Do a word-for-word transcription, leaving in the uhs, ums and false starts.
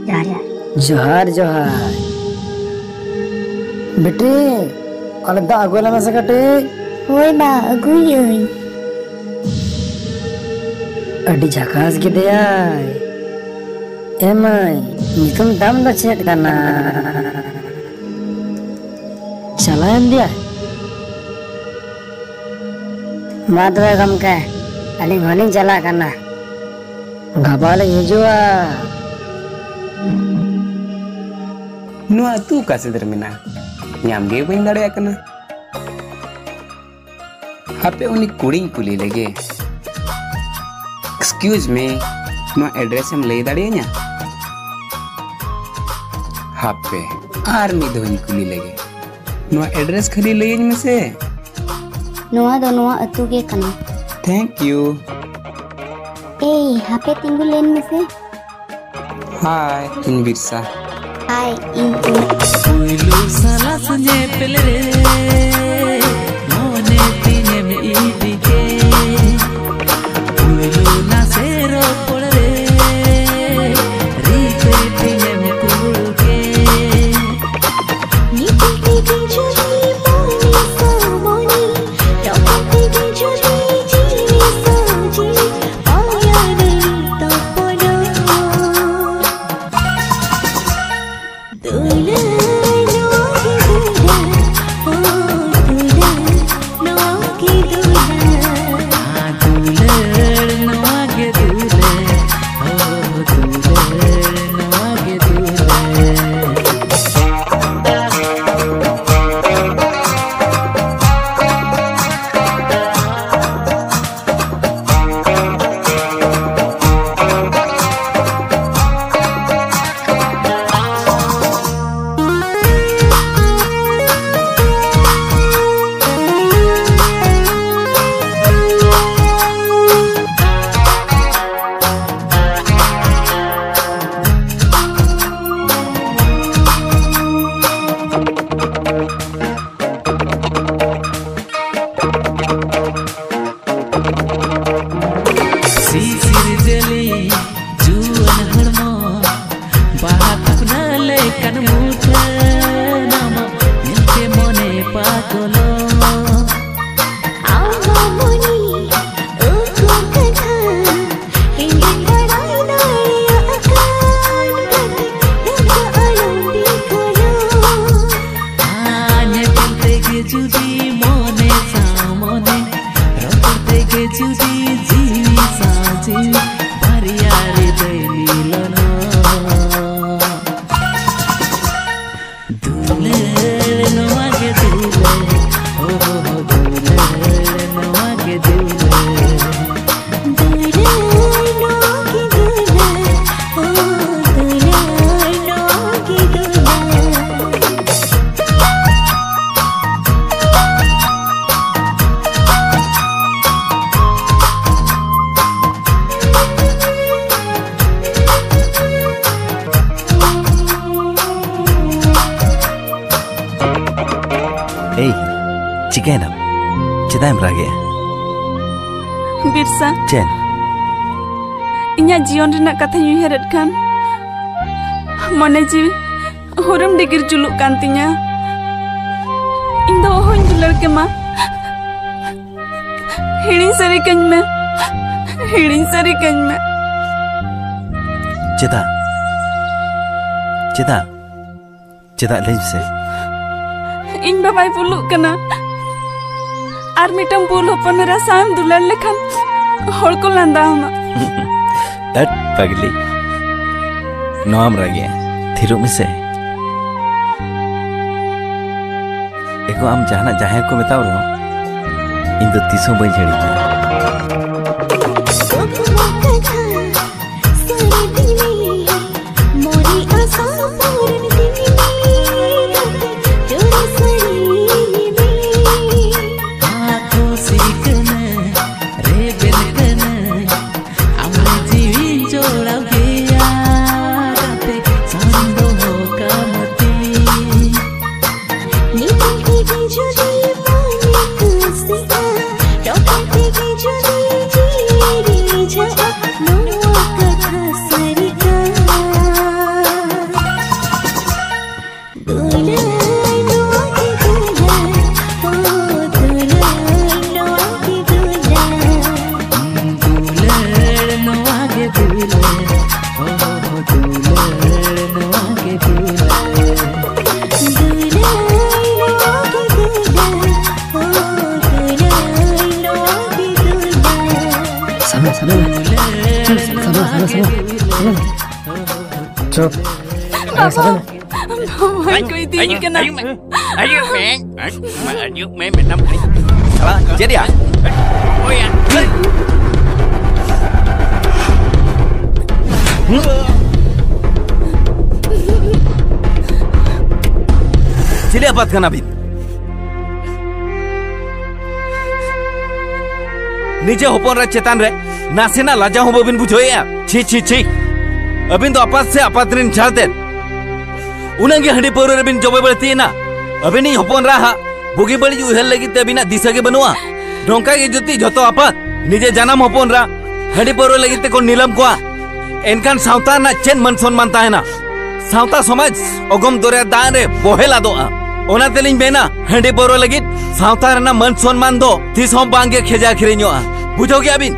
ᱡᱚᱦᱟᱨ, ᱡᱚᱦᱟᱨ᱾ ᱡᱚᱦᱟᱨ, ᱡᱚᱦᱟᱨ᱾ ᱵᱤᱴᱤ, ᱟᱞᱮ ᱫᱟᱜ ᱟᱹᱜᱩ ᱟᱞᱮ ᱢᱮᱥᱮ ᱠᱟᱹᱴᱤᱡ᱾ ᱦᱳᱭ ᱵᱟ, ᱟᱹᱜᱩᱭᱟᱹᱧ᱾ ᱟᱹᱰᱤ ᱡᱷᱟᱠᱟᱥ ᱜᱮᱫᱮᱭᱟᱭ᱾ ᱮ ᱢᱟᱹᱭ, ᱧᱩᱛᱩᱢ ᱛᱟᱢ ᱫᱚ ᱪᱮᱫ ᱠᱟᱱᱟ? ᱪᱟᱞᱟᱣᱮᱱ ᱫᱚᱭᱟ᱾ ᱢᱟ ᱛᱚᱵᱮ ᱜᱚᱢᱠᱮ, ᱟᱹᱞᱤᱧ ᱦᱚᱸᱞᱤᱧ ᱪᱟᱞᱟᱜ ᱠᱟᱱᱟ᱾ ᱜᱟᱯᱟ ᱞᱤᱧ ᱦᱤᱡᱩᱜᱼᱟ᱾ ᱱᱚᱣᱟ ᱟᱹᱛᱩ ᱚᱠᱟ ᱥᱮᱫ ᱨᱮ ᱢᱮᱱᱟᱜᱼᱟ? ᱧᱟᱢ ᱜᱮ ᱵᱟᱹᱧ ᱫᱟᱲᱮᱭᱟᱜ ᱠᱟᱱᱟ᱾ ᱦᱟᱯᱮ ᱩᱱᱤ ᱠᱩᱲᱤᱧ ᱠᱩᱞᱤ ᱞᱮᱜᱮ᱾ Excuse me, ᱱᱚᱣᱟ address ᱮᱢ ᱞᱟᱹᱭ ᱫᱟᱲᱮᱭᱟᱹᱧᱟ? ᱦᱟᱯᱮ ᱟᱨ ᱢᱤᱫ ᱫᱷᱟᱣ ᱤᱧ ᱠᱩᱞᱤ ᱞᱮᱜᱮ᱾ ᱱᱚᱣᱟ address ᱠᱷᱟᱹᱞᱤ ᱞᱟᱹᱭᱟᱹᱧ ᱢᱮᱥᱮ᱾ ᱱᱚᱣᱟ ᱫᱚ ᱱᱚᱣᱟ ᱟᱹᱛᱩ ᱜᱮ ᱠᱟᱱᱟ᱾ Thank you. ᱮᱭ, ᱦᱟᱯᱮ ᱛᱤᱸᱜᱩ ᱞᱮᱱ ᱢᱮᱥᱮ᱾ Hi, ᱤᱧ ᱵᱤᱨᱥᱟ᱾ Hi, ᱤᱧ ᱯᱩᱱᱟ᱾ ᱯᱩᱭᱞᱩ ᱥᱟᱞᱟᱥ ᱧᱮᱯᱮᱞ ᱨᱮ ᱢᱚᱱᱮ ᱛᱤᱧᱮᱢ ᱤᱫᱤ ᱠᱮᱫ᱾ ᱯᱩᱭᱞᱩ ᱱᱟᱥᱮ ᱨᱚᱯᱚᱲ ᱨᱮ ᱨᱤᱛ ᱨᱤᱛᱤᱧᱮᱢ ᱠᱩᱢᱵᱽᱲᱩ ᱠᱮᱫ᱾ ᱧᱤᱫᱤ ᱧᱤᱫᱤ ᱡᱩᱫᱤ ᱢᱚᱱᱮ ᱥᱟᱢᱚᱱᱮ, ᱨᱚᱯᱚᱲ ᱛᱮᱜᱮ ᱡᱩᱫᱤ ᱡᱤᱣᱤ ᱥᱟᱹᱡᱤ, ᱚᱭᱟᱨ ᱛᱚᱯᱚᱞᱚᱜ᱾ ᱫᱩᱞᱟᱹᱲ ᱱᱚᱣᱟ ᱜᱮ ᱫᱩᱞᱟᱹᱲ, ᱳ ᱫᱩᱞᱟᱹᱲ ᱱᱚᱣᱟ ᱜᱮ ᱫᱩᱞᱟᱹᱲ᱾ ᱦᱟᱸ ᱫᱩᱞᱟᱹᱲ ᱱᱚᱣᱟ ᱜᱮ ᱫᱩᱞᱟᱹᱲ᱾ ᱠᱮᱱᱟᱢ? ᱪᱮᱫᱟᱜ ᱮᱢ ᱨᱟᱜᱮᱜᱼᱟ? ᱵᱤᱨᱥᱟ᱾ ᱪᱮᱫ? ᱤᱧᱟᱹᱜ ᱡᱤᱭᱚᱱ ᱨᱮᱱᱟᱜ ᱠᱟᱛᱷᱟᱧ ᱩᱭᱦᱟᱹᱨᱮᱫ ᱠᱷᱟᱱ ᱢᱚᱱᱮ ᱡᱤᱣᱤ ᱦᱩᱨᱩᱢ ᱰᱤᱜᱤᱨ ᱡᱩᱞᱩᱜ ᱠᱟᱱ ᱛᱤᱧᱟ᱾ ᱤᱧ ᱫᱚ ᱚᱦᱚᱧ ᱫᱩᱞᱟᱹᱲ ᱠᱮᱢᱟ᱾ ᱦᱤᱲᱤᱧ ᱥᱟᱹᱨᱤ ᱠᱟᱹᱧ ᱢᱮ, ᱦᱤᱲᱤᱧ ᱥᱟᱹᱨᱤ ᱠᱟᱹᱧ ᱢᱮ᱾ ᱪᱮᱫᱟᱜ? ᱪᱮᱫᱟᱜ? ᱪᱮᱫᱟᱜ, ᱞᱟᱹᱭ ᱢᱮᱥᱮ? ᱤᱧ ᱵᱟᱵᱟᱭ ᱵᱷᱩᱞᱩᱜ ᱠᱟᱱᱟ᱾ ᱟᱨ ᱢᱤᱫᱴᱟᱝ ᱵᱩᱞ ᱦᱚᱯᱚᱱ ᱮᱨᱟ ᱥᱟᱶ ᱮᱢ ᱫᱩᱞᱟᱹᱲ ᱞᱮᱠᱷᱟᱱ ᱦᱚᱲ ᱠᱚ ᱞᱟᱸᱫᱟ ᱟᱢᱟ᱾ ᱫᱟᱹᱴ ᱯᱟᱜᱽᱞᱤ, ᱱᱚᱣᱟᱢ ᱨᱟᱜᱮᱜᱼᱟ? ᱛᱷᱤᱨᱚᱜ ᱢᱮᱥᱮ᱾ ᱮᱜᱳ, ᱟᱢ ᱡᱟᱦᱟᱱᱟᱜ ᱡᱟᱦᱟᱸᱭ ᱠᱚ ᱢᱮᱛᱟᱣ ᱨᱮᱦᱚᱸ, ᱤᱧ ᱫᱚ ᱛᱤᱥ ᱦᱚᱸ ᱵᱟᱹᱧ ᱦᱤᱲᱤᱧᱟ᱾ ᱥᱟᱵᱮ, ᱥᱟᱵᱮ ᱢᱮ᱾ ᱪᱚᱞ, ᱥᱟᱵᱮ, ᱥᱟᱵᱮ ᱢᱮ᱾ ᱪᱚᱞ᱾ ᱵᱟᱵᱟ, ᱵᱟᱵᱟ ᱠᱚ ᱤᱫᱤᱭᱮ ᱠᱟᱱᱟ᱾ ᱦᱤᱡᱩᱜ ᱢᱮ, ᱦᱤᱡᱩᱜ ᱢᱮ, ᱦᱤᱡᱩᱜ ᱢᱮ, ᱢᱮᱰᱟᱢ᱾ ᱪᱮᱫ ᱭᱟ? ᱳᱭᱟ᱾ ᱪᱤᱞᱤ ᱟᱯᱟᱛ ᱠᱟᱱᱟ ᱵᱤᱱ? ᱱᱤᱡᱮ ᱦᱚᱯᱚᱱ ᱨᱮ ᱪᱮᱛᱟᱱ ᱨᱮ ᱱᱟᱥᱮᱱᱟᱜ ᱞᱟᱡᱟᱣ ᱦᱚᱸ ᱵᱟᱵᱤᱱ ᱵᱩᱡᱷᱟᱹᱣᱮᱫᱼᱟ? ᱪᱷᱤ, ᱪᱷᱤ, ᱪᱷᱤ! ᱟᱹᱵᱤᱱ ᱫᱚ ᱟᱯᱟᱛ ᱥᱮ ᱟᱯᱟᱛ ᱨᱤᱱ ᱡᱷᱟᱲ ᱛᱮᱫ᱾ ᱩᱱᱟᱹᱜ ᱜᱮ ᱦᱟᱺᱰᱤ ᱯᱟᱹᱣᱨᱟᱹ ᱨᱮᱵᱤᱱ ᱡᱚᱵᱮ ᱵᱟᱹᱲᱛᱤᱭᱮᱱᱟ᱾ ᱟᱹᱵᱤᱱᱤᱡ ᱦᱚᱯᱚᱱ ᱨᱟ ᱦᱟᱜ ᱵᱩᱜᱤ ᱵᱟᱹᱲᱤᱡ ᱩᱭᱦᱟᱹᱨ ᱞᱟᱹᱜᱤᱫ ᱛᱮ ᱟᱹᱵᱤᱱᱟᱜ ᱫᱤᱥᱟᱹ ᱜᱮ ᱵᱟᱹᱱᱩᱜᱼᱟ᱾ ᱱᱚᱝᱠᱟ ᱜᱮ ᱡᱩᱫᱤ ᱡᱷᱚᱛᱚ ᱟᱯᱟᱛ ᱱᱤᱡᱮ ᱡᱟᱱᱟᱢ ᱦᱚᱯᱚᱱ ᱨᱟ ᱦᱟᱺᱰᱤ ᱯᱟᱹᱣᱨᱟᱹ ᱞᱟᱹᱜᱤᱫ ᱛᱮᱠᱚ ᱱᱤᱞᱟᱹᱢ ᱠᱚᱣᱟ, ᱮᱱᱠᱷᱟᱱ ᱥᱟᱶᱛᱟ ᱨᱮᱱᱟᱜ ᱪᱮᱫ ᱢᱟᱹᱱ ᱥᱚᱱᱢᱟᱱ ᱛᱟᱦᱮᱱᱟ? ᱥᱟᱶᱛᱟ ᱥᱚᱢᱟᱡᱽ ᱚᱜᱚᱢ ᱫᱚᱨᱭᱟ ᱫᱟᱜ ᱨᱮ ᱵᱚᱦᱮᱞ ᱟᱫᱚᱜᱼᱟ᱾ ᱚᱱᱟ ᱛᱮᱞᱤᱧ ᱢᱮᱱᱟ, ᱦᱟᱺᱰᱤ ᱯᱟᱹᱣᱨᱟᱹ ᱞᱟᱹᱜᱤᱫ ᱥᱟᱶᱛᱟ ᱨᱮᱱᱟᱜ ᱢᱟᱹᱱ ᱥᱚᱱᱢᱟᱱ ᱫᱚ ᱛᱤᱥ ᱦᱚᱸ ᱵᱟᱝ ᱜᱮ ᱠᱷᱮᱡᱟ ᱟᱹᱠᱷᱨᱤᱧᱚᱜᱼᱟ᱾ ᱵᱩᱡᱷᱟᱹᱣ ᱜᱮᱭᱟ ᱵᱤᱱ?